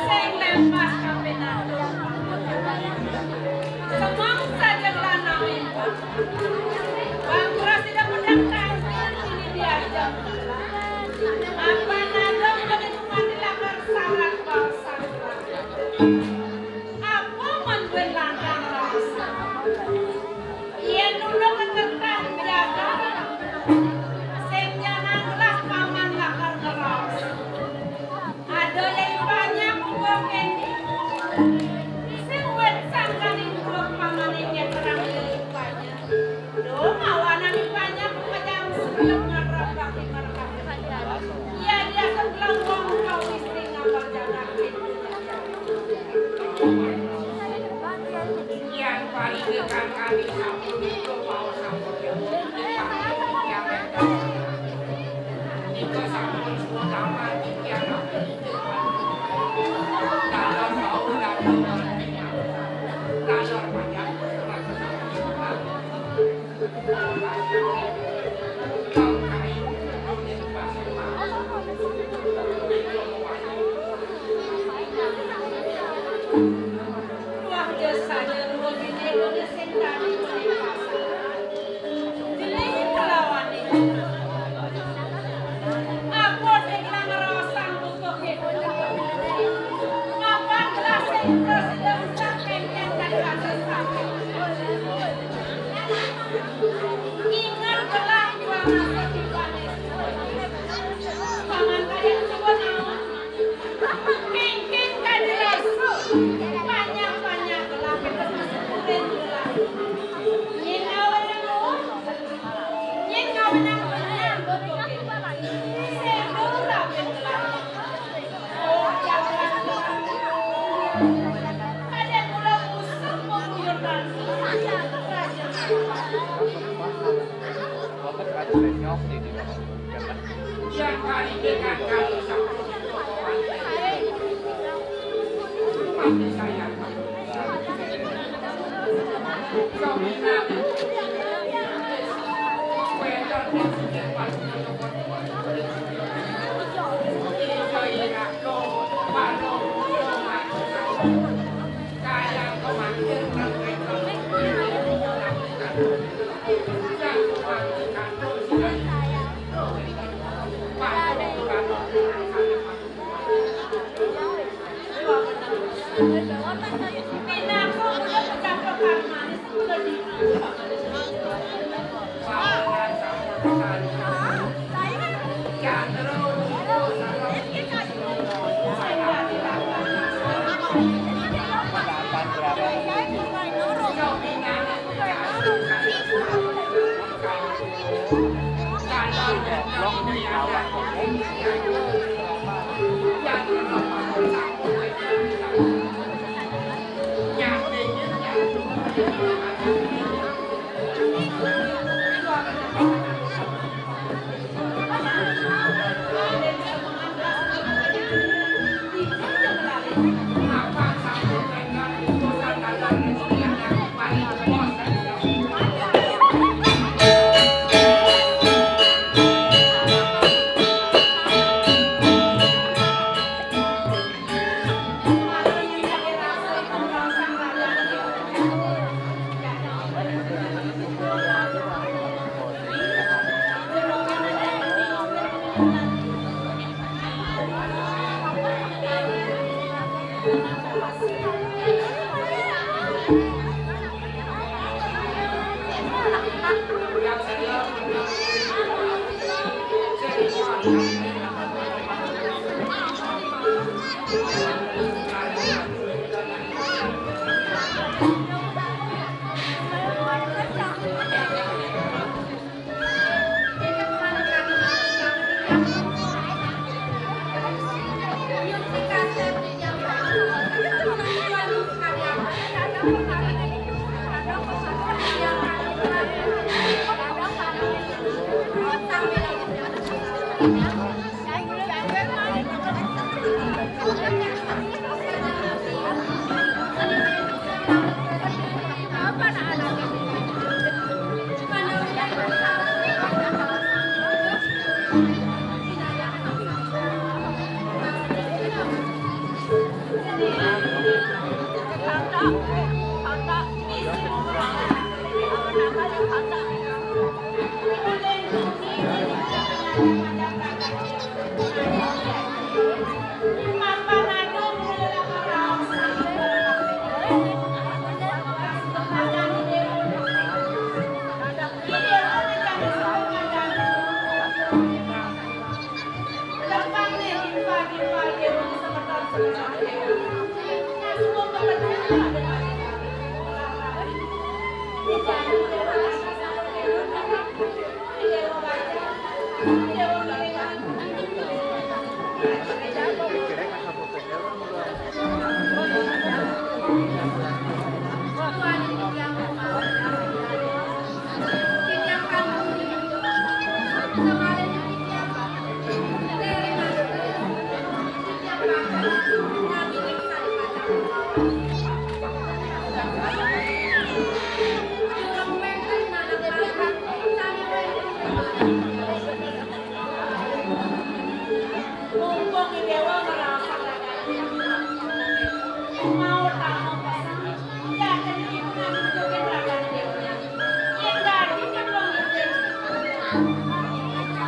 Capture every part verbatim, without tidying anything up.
Sing lepas kapinan. Semangsa Apa manduin langkang raos? Yen nunduk kekertan biadab, sing jangan gelah paman lakar ngeraos. Ada yai banyak uga kene. Sing wet sangkaning uga pamane nyekerang yai banyak. Duh, mawanan banyak pemejam sebelum ngarep bakti markah. Iya, dia sebelah wong kau istri ngapal jagat. Yang paling dekat kami sampun itu mau sampun yang itu sampun semua kamar yang dalam mau dalam dalam banyak. Wah, jasane ruwet iki lho, sing tadi mari pasar. Jenenge kelawane. Apa sing nang ngerosang butuh gitu? Mapan gelas sing terus tidak usah kengkeng dan kasih sakit. Ingat gelah dua masa di Paman kaya coba naon? Kengkeng kajelas. Banyak-banyak gelah kita masuk kuring gelah. Yen awenang, yen awenang benar betul. Sedo rapi gelah. Oh, jangan. Ada kula usah mengguyurkan. Yang kali dengan kali mati saya. Mumpung Déwa ngrasa ragané mau tamu pesan, yakin ibu nganggé ragané Déwa. Yén dadi kan wong gedé.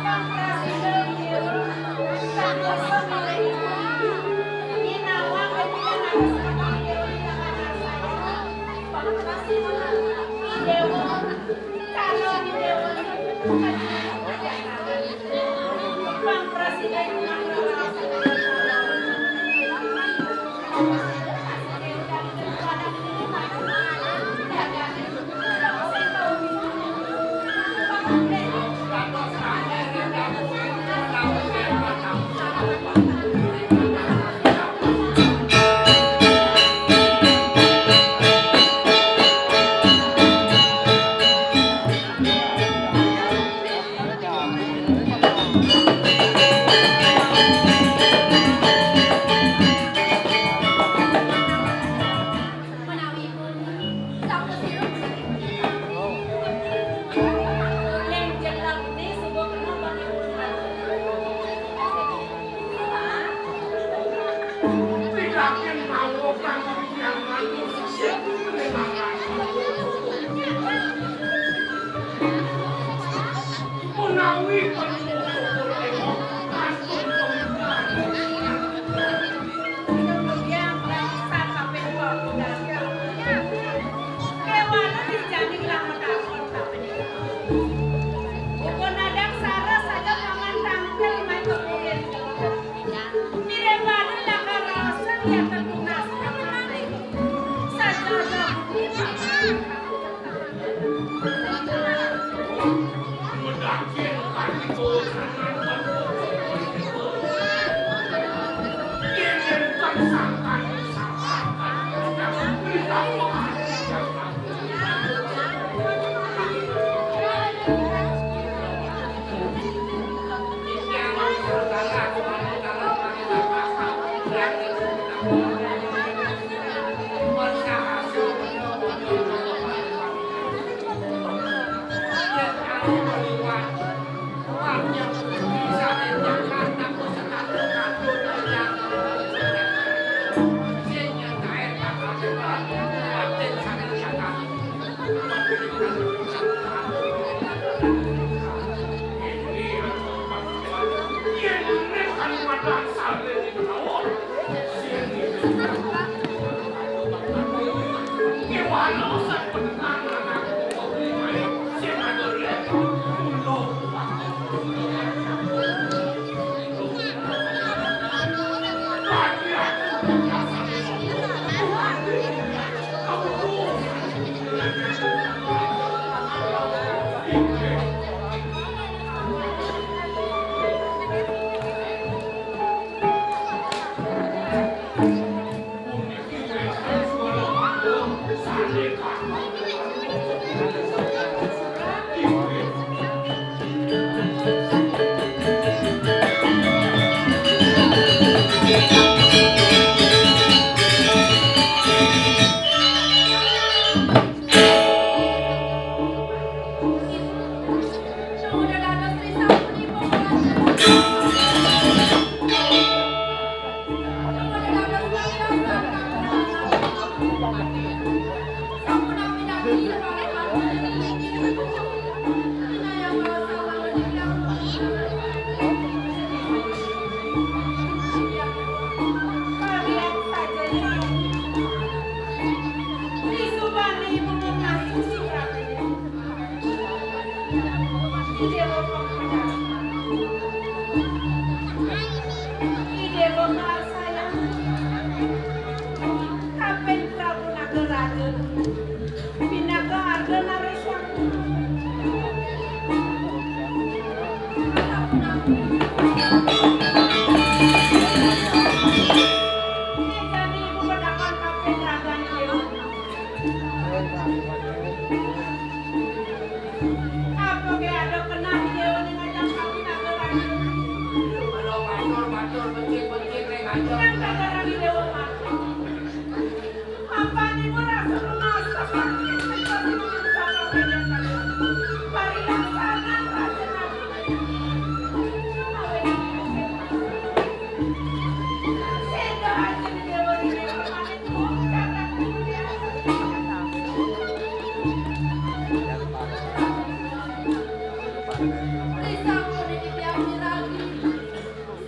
Pang prasida Déwa, sadosa maring ibu. Nyinawa kemudian harus ketemu Déwa di kamar saya. Pang prasida Déwa. Menawipun sampun sirup sakit. Ning jeng lagune suba kena banget. Pidakin mawon kang titiang matur sesih. Menawi kantun pemikiran. Kewana dijani nglamet takon. Upun nadang sara saja paman tangkil main kemudian. Mireng badan lakar raosan yatah tunas. Saja budi paman.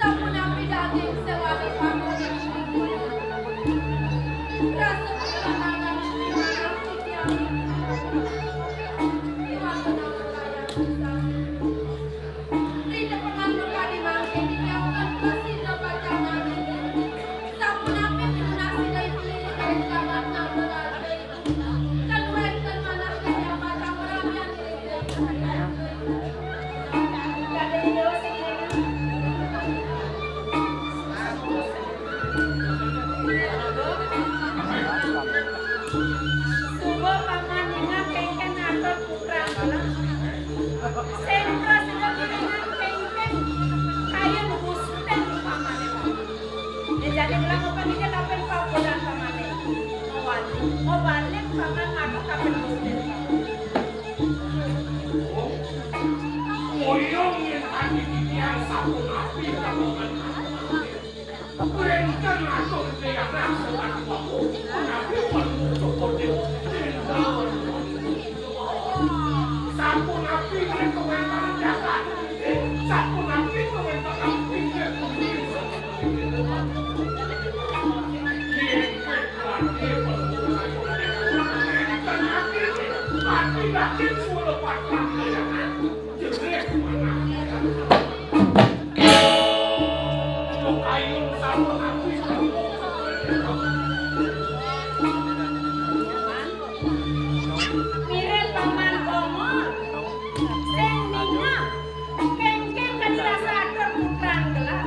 Sapunapi daging sing wani pakuning. Rasa kesenangan sing manah titiang. Iwak benang layang pisang. Ri depengan mepadi mangkin titiang ten prasida pacang nagih. Sapunapi pinunas sida ipli ring jagat Nagaraja. Suba paman ningeh kengken atur putran. Sing prasida ningeh kengken kayun gustin pamane. Né jani mula kapan ija kapan pabulan pamane. Mawali, mawali paman manut kapan Gusti. Oyong yén tadi titiang sapunapi kagungan. Wénten atur tiang rasa ati waku, punapi perlu cokotin. Sapunapi ring kawéntenan jagat. Sapunapi kawéntenan pinggir bumi. Mirib paman Bongol sing ningeh. Kéngkén kadi rasa atur putran gelah.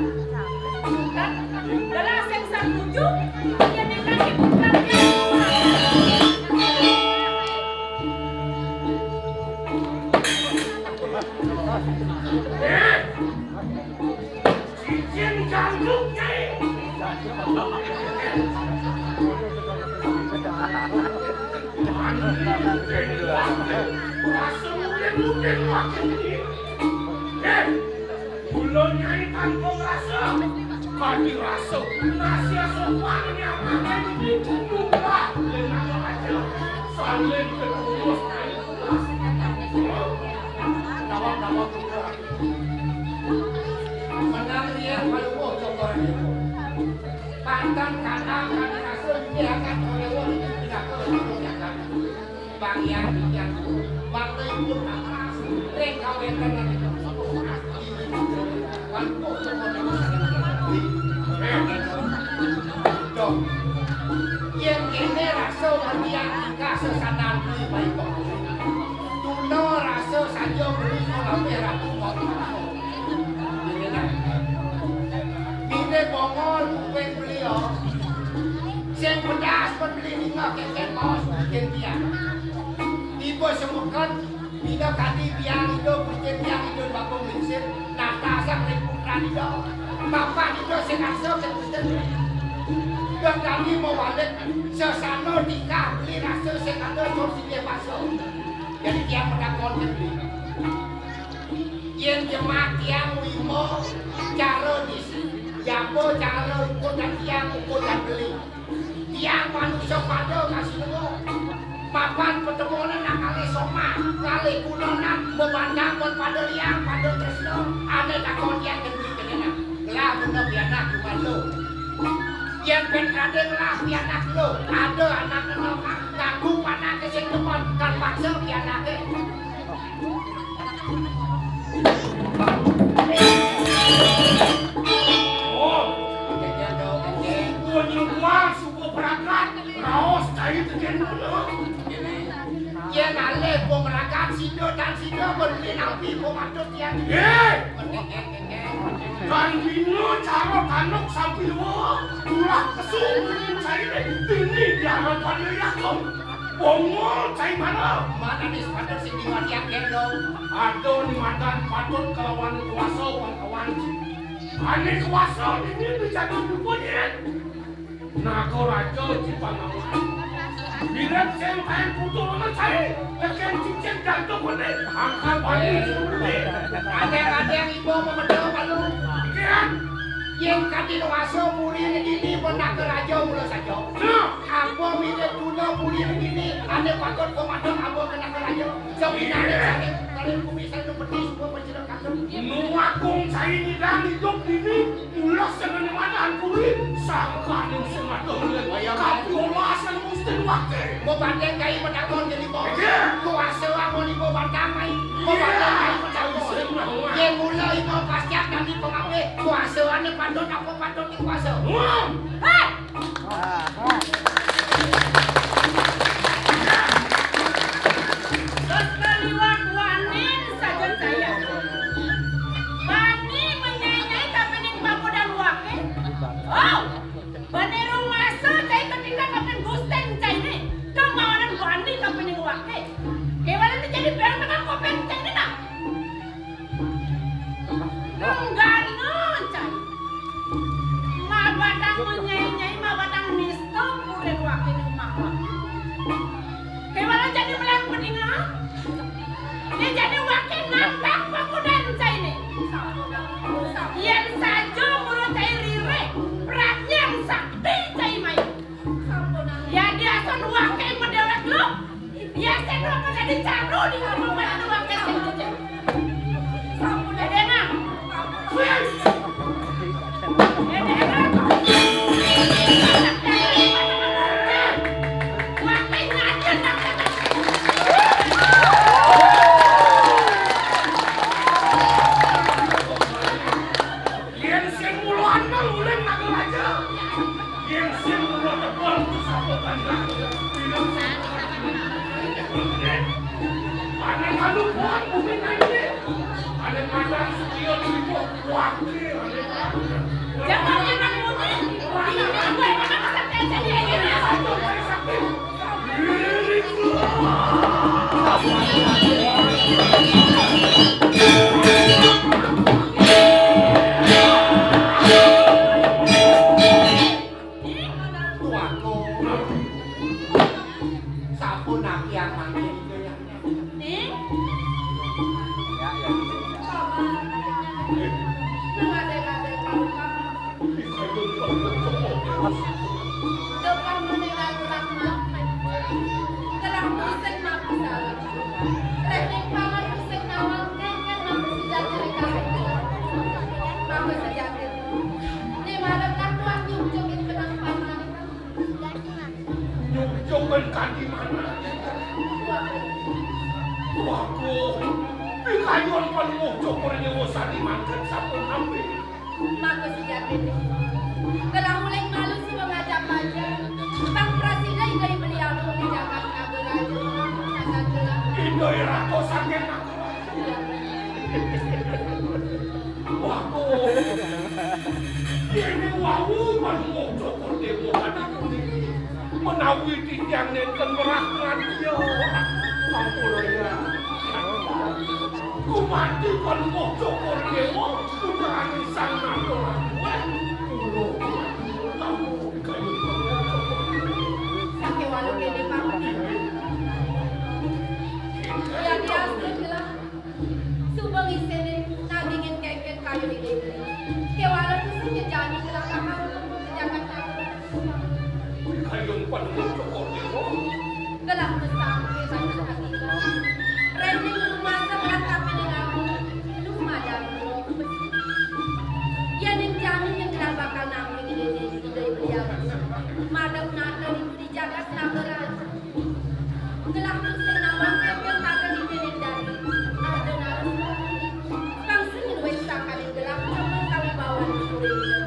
Gelah sing satuju, yén kadi putran gelah. Cicing jangkrik, Nyai. Rasa mungkin-mungkin makin ini. Eh, kula Nyai tanpa rasa. Kadi rasa. Nasi sopan nyamane iki jumlah. Lenang aja. Saling ketulus. Tawang-tawang juga. Menang riyen paluwuh cokor niku. Panten kadang kami rasul nggih akan paluwuh niki pinaka paluwuh jagat. Bang Hyang Titiang, waktu ipun tak keras, ring kawentenan ipun. Paluwuh cokor niku. Dong. Yen kene rasa ngerti angika sesanan kuwi baik kok. Tuna rasa saja beli nang lapih ratu kok. Bine Bongol kuping beli, oh. Sing pedas pun beli ninga keken maos bikin dia. Tiba semeket, bina kadi biang hidup, bikin biang hidup bakung lingsir, nata asam ring putran ida. Bapak ida sing asa sing putran. Dan kami mawalik, sesana nikah beli rasa sing ada sur sing basa. Jadi tiang matakon ke beli. Yen jemak tiang wima cara disi, jaba cara ukur dan tiang ukur dan beli. Tiang manusa pada kasih nemu. Mapan patemuan nak kalih somah, kalih kunonan, bebandang pun pada liang, pada tresna, ane takon tiang kendri kenena. Lah guna pianak kuman lo. Yen pen kade ngelah pianak lo, ada anak enam, ngaku panak ke sing depan, kan paksa pianak ke. Oh, suku nyubuang, suku peragat, raos cai teken dulu. Yen alih pemeragat sida dan sida beli nampi pematut tiang. Eh! Kan bina cara tanduk sampi dua, ulah pesu bunyi cai dini diarah pada yakum. Bongol cai mana? Mana ni sepatut sing diwatiang gendong? Ada ni madan patut kelawan kuasa wan kawan. Ane kuasa ini dijaga dukunye. Nagaraja Cipangawan. Bilih sing kain putu ana cai, tekén cicing jantung kéné. Angkat bani. Kadang-kadang ibu memedal malu. Kian. Yén kadi wasa puri dini, Nagaraja mula saja. Nah. Apa milih tuna puri dini, ané patut komandan apa ke Nagaraja. Sawinane saking karing kumisan peti semua panjenengan. Nu agung cai nyidang idup dini, ulah senene madahan kuwi, sangkaning sing adoh. Kaya kabiolas lan Gusti Wake. Mau banding kai pedakon jadi bos. Iya. Kuasa amun ibu batang mai. Mau banding kai pedakon. Iya. Yen mula ibu pascak kami pengabih, kuasane patut apa patut dikuasa? Wah. Hei! Terus kaliwat wanin saja saya. Bani menyanyi kapining pagodan wake. Oh, bani rumasa cai ketika kapin gusteng cai ni. Kemawanan bani kapining wake. Kewalan terjadi perang dengan kopeng cai ni nah. Nenggana, cai. Mabatang menyai-nyai, mabatang nista, kuring wakin mawa. Kewala jadi melang peninga. Dia jadi wakin nambah pakudan, cai ni. Yen saja mula cai ririh, prajnyan sakti cai mai. Yadi asan wakai medewek lu. Yaseno kada dicaru di kampung pada wakai sing cuci. Sampun ada nang. Wakai ngajen nang. Yen sing muluan mah ulih nagel aja. Yen sing muluan tebel, sapokan nagel. Ane malu buat bumi nanti. Ane madang setia di bawah wakil. Jangan, jangan, jangan. Ini gue, ini gue, sakti aja nih, ini. Tuaku, sampun aki yang manggil itu ya. Nih. Depan meninggal ulang mati. Telah pusing mati salah. Rehning paman pusing nawang kengkeng mati sejati reka. Mati sejati. Ni malam lah tuan nyucuk in benang paman. Nyucuk in kanti mana? Waku, pikayun penuh cukur nyewa sani mangkat sampun ambil. Maka sejatine, gelah uling malu si mengajak aja. Bang prasida indai beliau di jagat naga raja, jagat gelah. Indai ratu saking naga raja. Waduh. Ini wau manunggu cukur dewa anak kuning. Menawi titiang nenten merah ngantia. Ampun ya. Gumanti kon mojo Kordewa, putrane Sang Nata Ratu. Kula kamu kayu. Sakéwala kene pamit. Yadi astun gelah. Suba ngisinin nagingin kengken kayu ide. Kéwala tusing nyejani gelah bakal jagat naga. Kayun panuwun Cokor Dewa. Gelah mesang ké banyak ati. Rene rumasa gelah kapining aku, lumadan. Yén ning jani yen gelah bakal namping ide ide beliau. Madep nata di, di jagat nagara. Gelah tusing nawang kengken kagak dipilih dari. Ada narus. Bangsa nyuwèn sakaning gelah temen kawibawan kuring.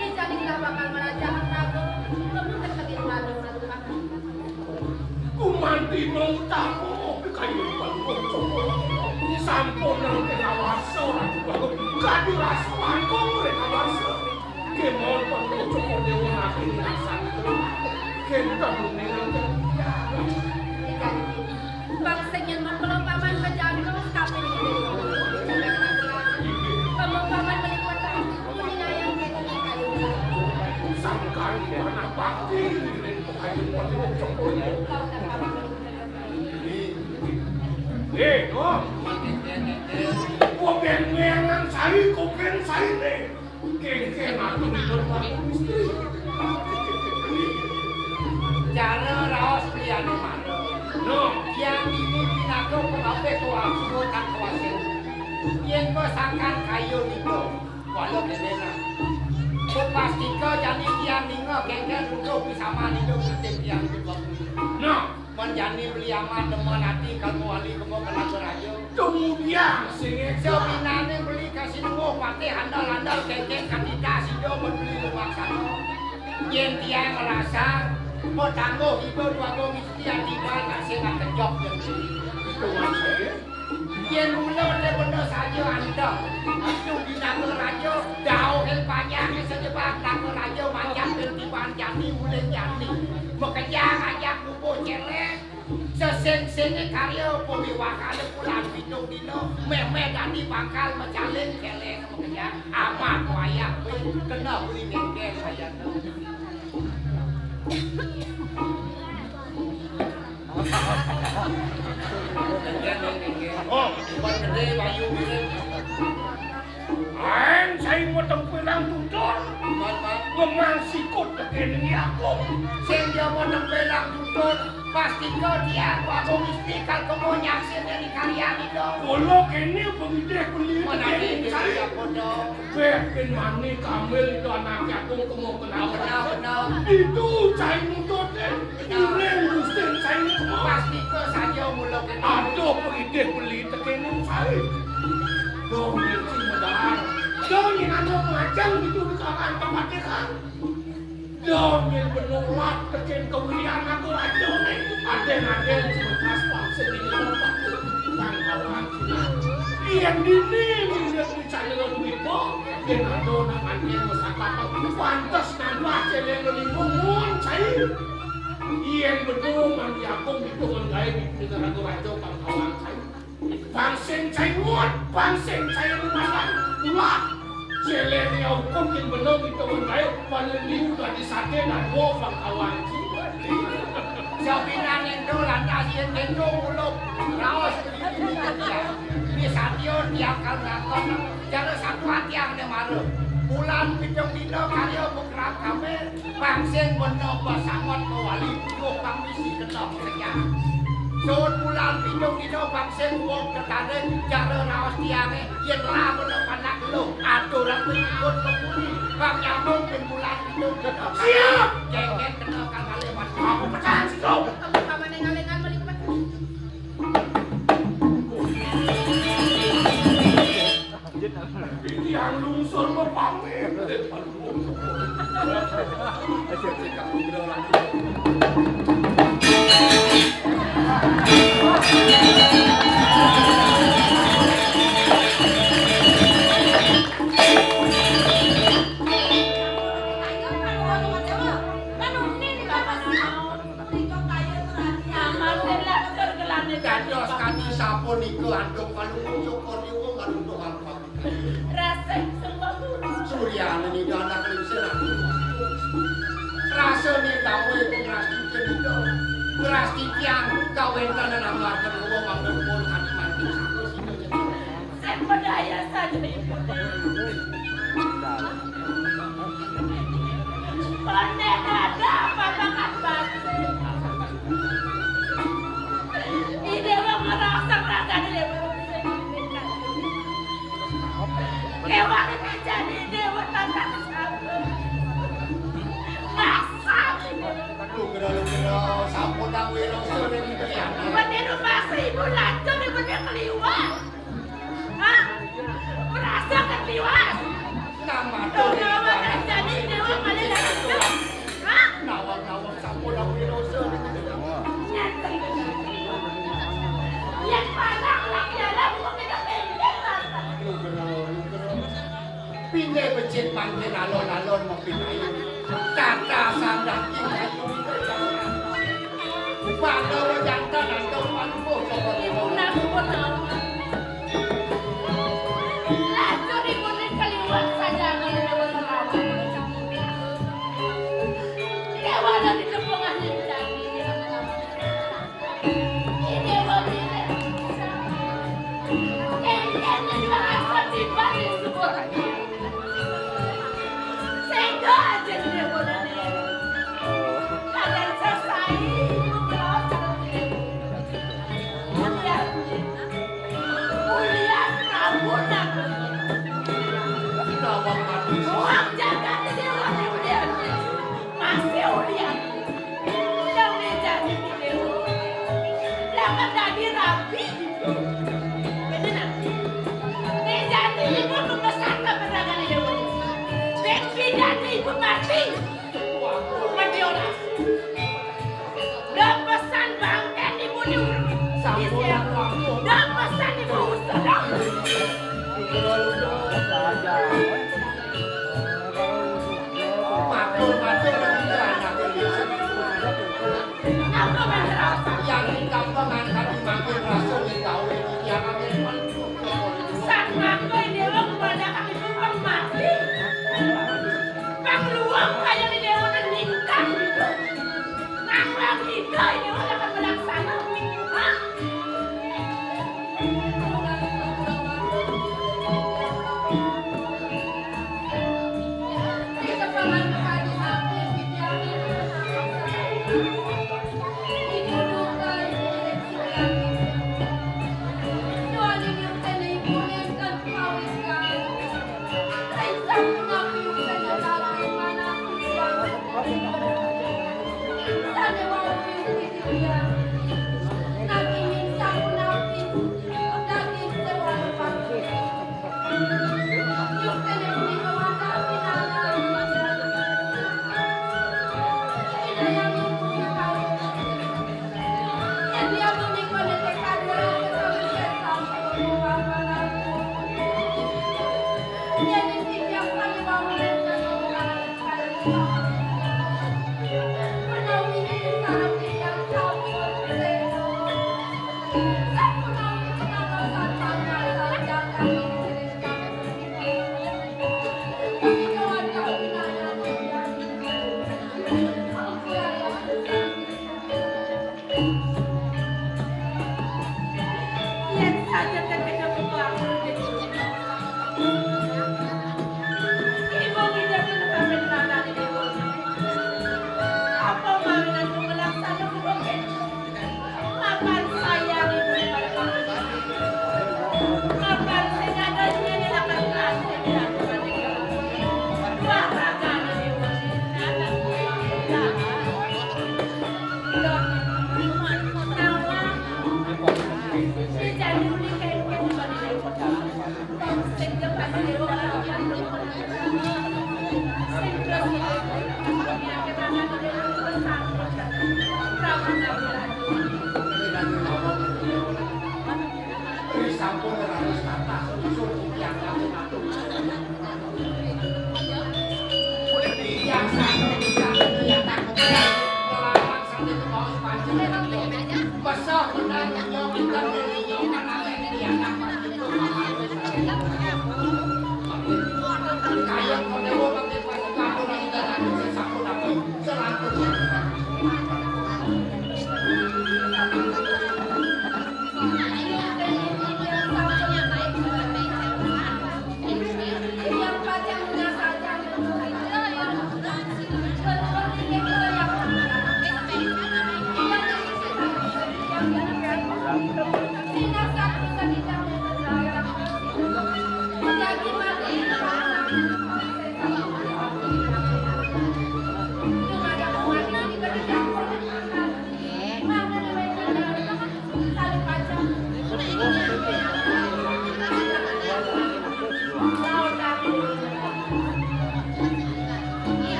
Dicari gelah bakal merajahan raga, kamu ketekin raga marukan. Gumanti mau utama, kayu panggung. Sampun nang kena warsa, kadi rasa langkung kena warsa. Kemon panggung Cokor Dewa nabi ngrasani. Kenten menengan. Bang sing yen mengkelo paman bejana, tapi ini. Kamu paman melipat aku, ini ngayang kene kayu. Sangkan. Anak bakti. Eh, no. Gua beng-bengan sai, gua beng sai nih. Kéngkén atuh di depan istri. Cara raos beli anu mana? No. Yang ini pinaka pengape kuasa, kuasa. Yang kau sangkan kayu itu. Walau kedena. Kupastika jani tiang ninga kéngkén utuh pisaman idup setiap tiang idup. Nah, men jani beli amat demen ati kamu wali kemo kena raja. Kemudian sing sabinane beli kasih nunggu patih andal-andal kéngkén katita sida men beli lumaksana. Yen tiang ngerasa petangguh iba dua gong istian tiba kasih nak kejok yen beli. Itu maksudnya. Yen mula te benda saja anteng. Itu di Naga Raja, dauh el panjang ni sejebat Naga Raja manjak el tiban jani, ulih jani. Makejang ajak bubuh celek, sesing-singe karya pawiwahan bulan pitung dina, meh-meh dadi bakal macaling celek makejang. Amat wayah kuwi kena beli bengkel wayah. Oh, bukan gede, bayu mirip. Aeng sai matempelang tutur. Memang sikut tekening aku. Sing dia matempelang tutur, pastika dia aku aku mesti kal kemo nyaksin dari karya itu. Kula kene pengidih beli tekening sai. Beh, pin mani kamil itu anak aku kemo kenal. Benar, benar. Itu cai nututin. Iring Gustin cai kemo. Pastika saja mula kene. Aduh, pengidih beli tekening cai. Dong, ngisi medar. Dong, yang ada macam itu di kalangan tempat dia kan. Dong, yang benulat teken kewilian aku raja ne. Aden-aden sebekas paksa di tempat. Tangkawan. Yang dini, melihat Calon wipo, yen ado nang anyen wis akapal, pantes nambah celeng limo ngun cai. Yen bener Mang Jagung itu menggawe di negara raja Bangkawan cai. Bangsen cai ngut, bangsen cai rumahan, ulah. Celeng ya hukum yen bener itu menggawe, paling liu dadi sate dan wo Bangkawan cai. Sapinan ento lantas yen ento nguluk raos ini dia. Ini satya tiang kal ngakon. Jare satuan tiang ne mara. Bulan pitung dina karya bekerap kame, bangsin benda basangot mawali pucuh pang misi ketok senyang. Saut bulan pitung dina bangsin wong ketarik, jare raos tiange, yen lah benda panak lu, aturan pengikut kemudi, bang nyambung pin bulan pitung dina. Siap! Jengket kena kang kalih mati. Aku pecahan situ. Pamane ngalengan melipat. Tiang lungsur mepamit. Dados kadi sapunika antuk palungguh syukur niku ngalunduh alfa. Rasa sembah. Suryane nida anak lingsir aku. Rasa ni dawuh ibu ngrastiti nida. Ngrastiti anu kawenten amarga dewa mangda pun kadi mati satu sida jeneng. Sing bedaya saja ibu. Pandai dada papangan batu. Ide wong ngerasa rasane lewat. Kewan iki jane dewa tanah sabar. Ngasal. Nugra, nugra, sampun nang wirasa ning iki ya. Meniru Mas Ibu lacur ibu dia keliwat. Hah? Merasa ketiwas. Nang matur. Nugra, wah, jane dewa paling lacur. Hah? Nawang-nawang sampun nang wirasa ning iki. Nyentri. Yang panas lagi dalam kok kita pendek. Nugra, nugra. Pinggir becik mangkin alon-alon mapinayu. Tata sandang ing ayu. Pandawa jantan antuk panukuh Jawa Timur. Nah, sumpun, nah. Lacur ibu ni keliwat saja kalau Jawa Timur.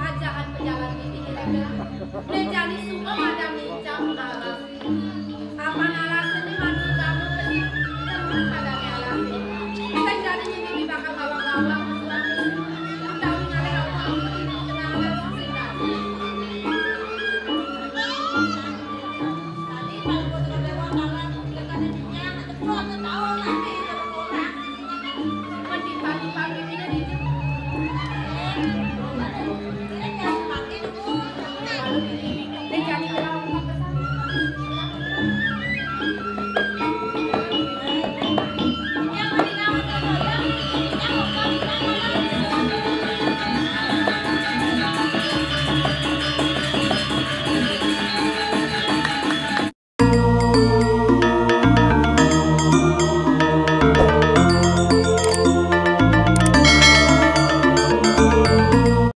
Ajahan pejalan ini, Rega. Udah jadi semua